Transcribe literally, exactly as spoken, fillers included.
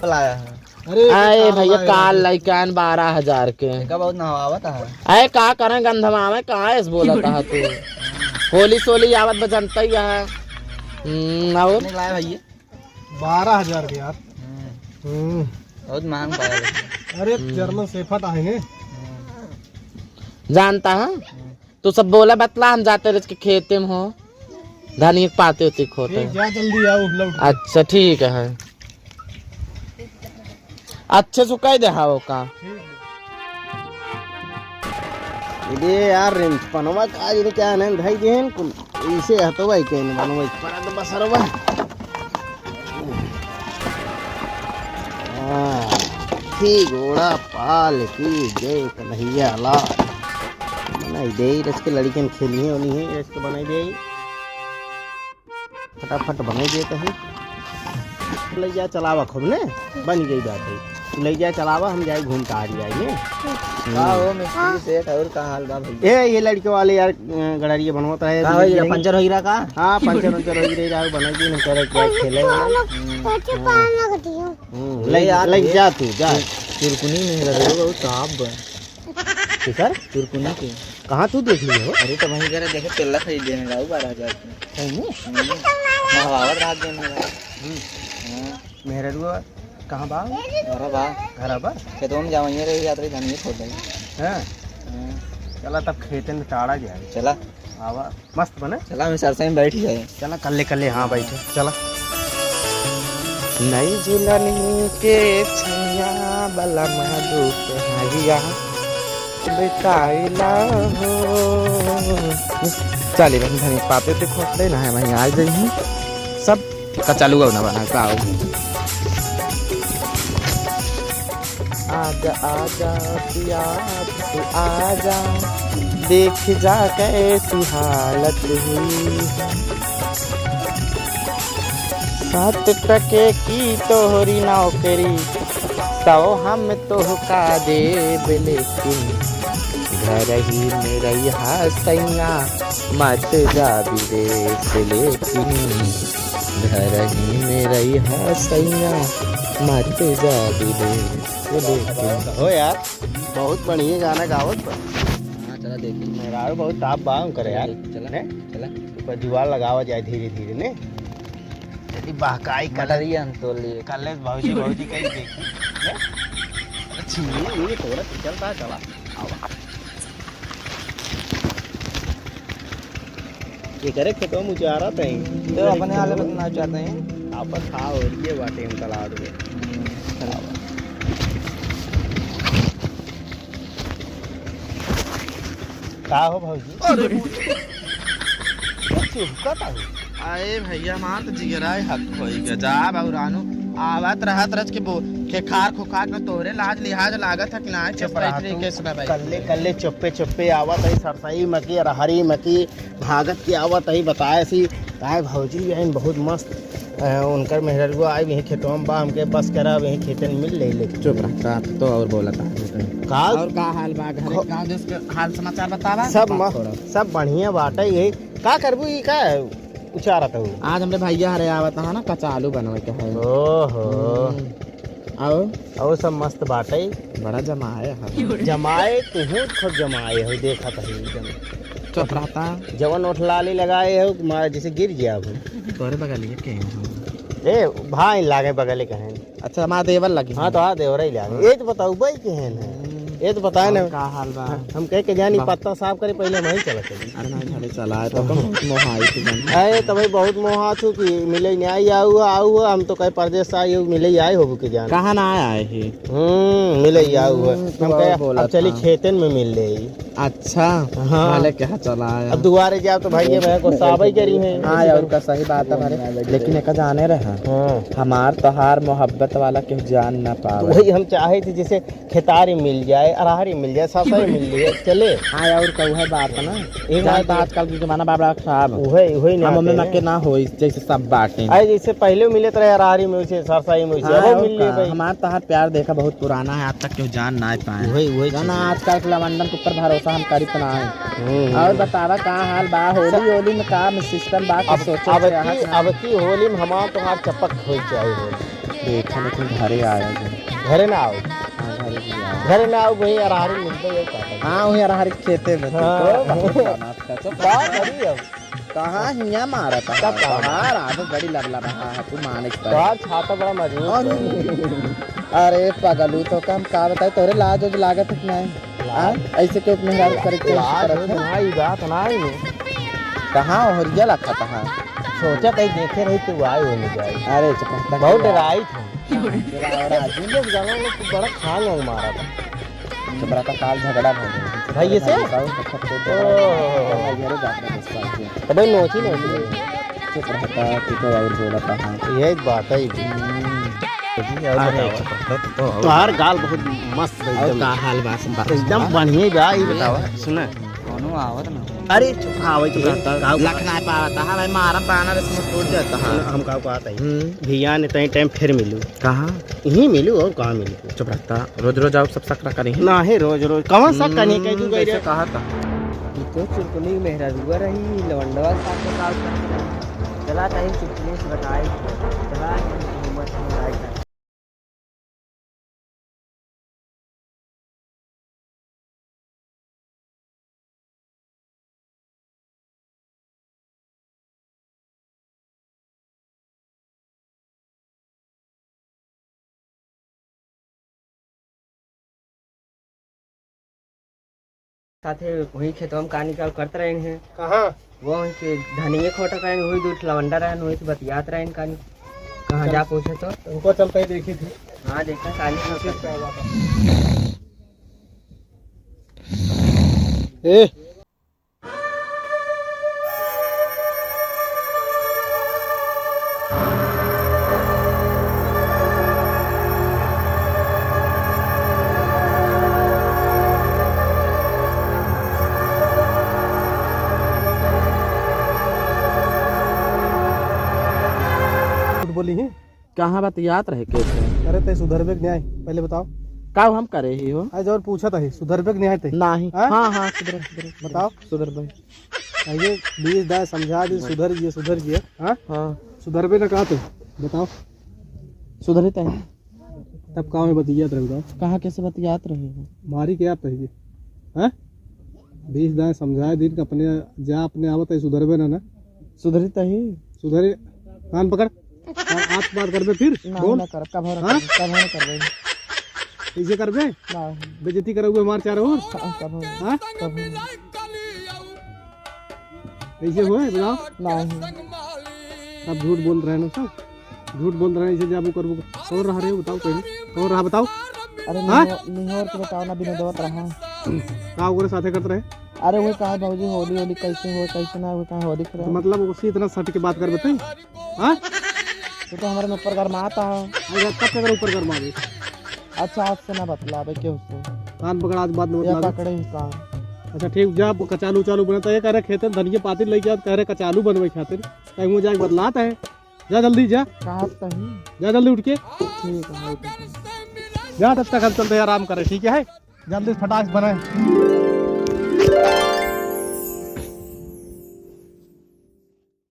लाया है। अरे, आए भैया, काल लइके आएन बारह हजार के। एका बहुत नहवावत है। अरे, का करें, गंधवावे, कहाँ ऐस बोलत है तू? होली सोली आवत बा, जनता ही है। हम्म, और? कितने लाया भैया? बारह हजार के यार। हम्म। हम्म। बहुत महंग पाया लेकिन। अरे, हम्म। जर्मन शेफर्ड आहे ने। हम्म। जानता है? हम्म। तू सब बोला बतला, हम जाते रह के खेते में हो, धनिया के पाते होते खोते। ठीक, जा जल्दी आओ, लौट के। अच्छा, ठीक है। अच्छे से कह दे, हाँ, का। ठीक है। ये यार, रिंच पनवा का आज क्या नहीं भाई देन, कुल इसे हतो भाई के नहीं बनवा, परत बसरवा। हाँ, ठीक घोड़ा पाल की जय कन्हैया लाल। बनाई दे, रच के लड़कियन खेली है, उन्हीं है, रच के बनाई दे। फटाफट बनाई दे कहीं। लइ जा चलावा खूब ने, बन गई बात है। तू लइ जा चलावा, हम जाए घूम के आ जाए। का हो मिस्त्री सेठ, और का हाल बा भैया? ए, ये लड़के वाले यार, अ, गड़रिया बनवत रहे, का हो, ये गिरेंगे। पंचर हो गिरा का? हाँ, पंचर उंचर हो गिरा, बना के हम करे क्या खेले। हम्म। हम्म, ये लइ, यार, लइ ये जा तू, जा। चुरकुनी में रहे हो, बहुत साफ बा। केकर? चुरकुनी के। कहाँ तू देख लियो? अरे तो वहीं करे देखे, तेल खरीद देने जाऊ बारह हजार के। सही में? हम्म। नहवावत रात देने जाऊ। हम्म। हाँ। मेहररुआ कहाँ बा? घरा बा। घरा बा? खेतवा में जावा, ये रही यात्री धनिया खोद दे। हाँ। हाँ। चला तब खेते में ताड़ा जाए। चला। आवा। मस्त बने। चला, हम सरसों में बैठ जाए। चला, कल्ले, कल्ले, हाँ, बैठे, चला। नई जुलनी के छैया वाला मधु कहाइया बिताइला हो। चले, बहन, धनी पापे पे खोट ले ना है, वहीं आ गई हूँ। सब कचालू ना बना का हो। आजा, आजा, पिया, तू आजा, देख जा कैसी हालत हुई है। सात टके की तोहरी नौकरी, सौ हम तोहका देब, लेकिन घर ही में रहिहा सैया, मत जा विदेश, लेकिन घर ही में रहिहा सैया, मत जा विदेश। हो यार, बहुत बढ़िया गाना गावत बा। हाँ, चला देखी। मेहरारू बहुत टाप बा उनकर यार। चला, ने? चला। ऊपर जुआर लगावा जाए धीरे धीरे, ने? यदि बहकाई कलर मटरिया हम तोड़ लिए। कल्ले भौजी, भौजी कहीं देखी, ने? अरे छिन्नी, ये थोड़ा तो चल रहा, चला। आवा। एकरे खेतवा में उचारत हैं। तो अपने आले में ना उचारते हैं। आपस हाँ, और ये बाटे हम कला देबे। हम्म, चला। का हो भौजी? अरे! ये चुहकत है। अरे भैया, हमार तो जिगराए हक होई गया। जा बाबू रानू, आवत रहत रच के बो-, खेखार खुखार में तोहरे लाज लिहाज लागत है कि ना? चुप रहा तू। कल्ले, कल्ले चुप्पे, चुप्पे आवत है, सरसई मकी, अरहरी मकी, भागत के आवत है, बताए सी, काहे भौजी बहन बहुत मस्त, अ, उनकर मेहररुआ आई, वही खेतवा में बा, हमके बस करा, वही खेतन मिल ले, ले। चुप रह, का तो और बोलत है। का? और का हाल बा? घर खो- गाँव देश के हाल समाचार बतावा। सब बात म-, थोड़ा। सब बढ़िया बाटे, यही का करबू, ई का उचारत हूँ? आज हमरे भैया हरे आवत है ना, कचालू बनवे के है। ओहो। हम्म। आओ। और सब मस्त बाटे। बड़ा जमाए है। जमाए, तुहूँ खूब जमाए हो, देखा तो एकदम। चुप रहता। जवन ओठ लाली लगाए हो, मारा जैसे गिर गया हो। तोरे बगलिए के हो। ए, भाई लागे बगले कहें। अच्छा, हमारा देवर लगी। हाँ, तो हाँ, देवर ही लागे। हाँ। ये तो बताओ, भाई के हैं ना? हम्म। ये तो बताए और ना। का हाल बा? हम कह के जानी, बा- पत्ता साफ करे, पहले हम ही चला चली। अरे ना, घरे चला, तो हम बहुत मोहाई के बन। अरे, तो भाई बहुत मोहा छू कि मिले नहीं आई, आऊ, आऊ, हम तो कहे परदेस से आई हो, मिले ही आए हो के जान। कहाँ ना आए ही? हम्म, मिले ही आऊ है। हम्म, हम तो कहे, और बोला अब चली था। खेतन में मिल ले। अच्छा, हाँ। हाले क्या चला आया? अब दुआरे जाओ तो भाई, ये भैया गुस्सा आवे करी है। हाँ यार, का सही बात है हमारे, लेकिन एक जाने रहे। हाँ। हमार तोहार मोहब्बत वाला केहू जान ना पावे। तो वही हम चाहे थे, जैसे खेतारी मिल जाए, अरहरी मिल जाए, सरसई मिल जाए, चले। हाँ, और कहू है बात ना। एक जान बात तो है। आजकल के जमाना बा बड़ा खराब। उहे, उहे ना हम ओमे आते में हैं। के ना होई, जैसे सब बाटे। अरे, जैसे पहले मिलत रहे अरहरी में, वैसे सरसई में, वैसे हाँ, अब और मिल ले का? भाई। हमार तोहार प्यार देखा बहुत पुराना है, आज तक केहू जान ना पाए। उहे, उहे जाना चीज है। आजकल के लवंडन के ऊपर भरोसा हम करी तो ना है। हम्म, और हम्म। बतावा का हाल बा, होली, सब होली में का सिस्टम बा, कुछ अब, सोचे अब से की, हाथ ना? अब की होली में हमार तोहार चपक हो जाए होली। देखा लेकिन घरे आया है। घरे ना आओ। हाँ, घरे भी आया। घरे ना आओ, वही अरहरी मिलते हैं, काटा। हाँ, वही अरहरी खेते में। हाँ। तो बहुत पुराना था, तो का करी अब? कहाँ हियाँ मारा था? तब का? कहाँ रात बड़ी लबला रहा है, तू माने की तोहार छाता बड़ा मजबूत है। अरे पगलू, तो का हम का बताई, तोरे लाज उज लागत है कि नहीं? लाज। हाँ? ऐसे क्यों मेहरारू करे के कोशिश लाज करत है? ना, ई बात ना आई। कहाँ ओहरिया लखत है? सोचा कहीं देखे रही तो आए हो नहीं जाए। अरे चुप रह, बहुत डराई थे। राजू लोग जानो लोग तो बड़ा खाल लोग मारा था। चुप रह, तो काल झगड़ा भइल रहे। भाई, ये से? बताओ, तो सब तो ओह। मेहरारू जात रहे इस बात से। तो भाई नोची नोची। चुप रहता, तू तो और बोला था, हाँ। ये एक बात है। हम्म। अरे, बताओ। तो, तो, तो, तोहार गाल बहुत मस्त है और एकदम। का हाल बा, सब बात एकदम बा? बढ़िया बा, ई बताओ। सुना। कौनो आवत ना। अरे, चुप, हाँ, वही चुप रहता। का लख ना पावता, हाँ, भाई, मारा पाना रे, इसमें टूट जाता, हाँ। हम का कहत है? हम्म। भैया ने तई टाइम फिर मिलू। कहाँ? यहीं मिलू और कहाँ मिलू? चुप रहता, रोज रोज आओ, सब शक ना करी। ना है, रोज रोज। कौन शक करनी, कह तू हम्म, कह वैसे रहे? कहा था। ई तो चुरकुनी मेहररुआ रही, लवंडवा के साथ में काम करत रही। चला कहीं चुटकुली से बताई, चला कहीं घूमत घूमत आई। साथे वही खेतवा में का निकाल करत रहे हैं। कहाँ? वो वहीं के धनिये खोटा रहे, वही दो ठो लवंडा रहे, वही से बतियात रहे हैं कानी। कहाँ चल। जा पूछे तो? उनको चलते ही देखी थी। हाँ, देखा कानी। क्या बात है? ए, झूठ बोली ही? कहाँ बतियात रहे के से? अरे, तै सुधरबे के नहीं आए, पहले बताओ। का हम करे ही हो? अरे, जौन पूछत ही, सुधरबे के नहीं आए तै? नहीं। हाँ? हाँ, हाँ, सुधर, सुधर, बताओ। सुधर भाई। आ, ये बीस दाए समझा दी, सुधर जिए, सुधर जिए। हाँ? हाँ। सुधरबे ना कहा तू? बताओ। सुधरी तै। तब का में बतियात रहे, बताओ। कहाँ कैसे बतियात रहे हो? मारी क्या आप तै? हाँ? बीस दाए समझाए दिन का अपने, जा अपने आवत है, सुधरबे ना, ना? सुधरी तही। सुधरी, कान पकड़। और आज बात करबे फिर? ना, बोल। ना करब, कभो ना हाँ? करब, कभो ना करब। ऐसे करबे? ना। बेइज्जती करबे हमार चारों ओर? हाँ, कभो ना। हाँ? कभो ना। ऐसे होए, बताओ। ना। सब झूठ बोल रहे हैं ना सब। झूठ बोल रहे हैं, इसे जाबू करबू। कौन रहा रे, बताओ पहले। कौन रहा, बताओ? अरे हाँ? निहो-, निहोर के बताओ ना, विनोदवा त रहा। का ओकरे साथे करत रहे? अरे वो कहा भौजी होली, होली कैसे हो, कैसे ना, वो कहा होली खेले। तो मतलब उसी इतना सट के बात कर बताई? हाँ? तू तो हमारे में ऊपर गरमाता है। अरे कब तक ऊपर गरमा दे? अच्छा, आज से ना बतलावे केहू से। कान पकड़, आज बात न या बतलावे। पकड़े ही कान। अच्छा ठीक, जा कचालू उचालू बनता है, कह रहे खेते में धनिया पाती लेके आओ, कह रहे कचालू बनवे खातिर। कहीं वो जाके बतलाता है। जा जल्दी जा। कहाँ तही? जा जल्दी उठ के। ठीक है, ठीक है। जा, तब तक हम चलते हैं, आराम करें, ठीक है? जल्दी से फटाक से बनाए।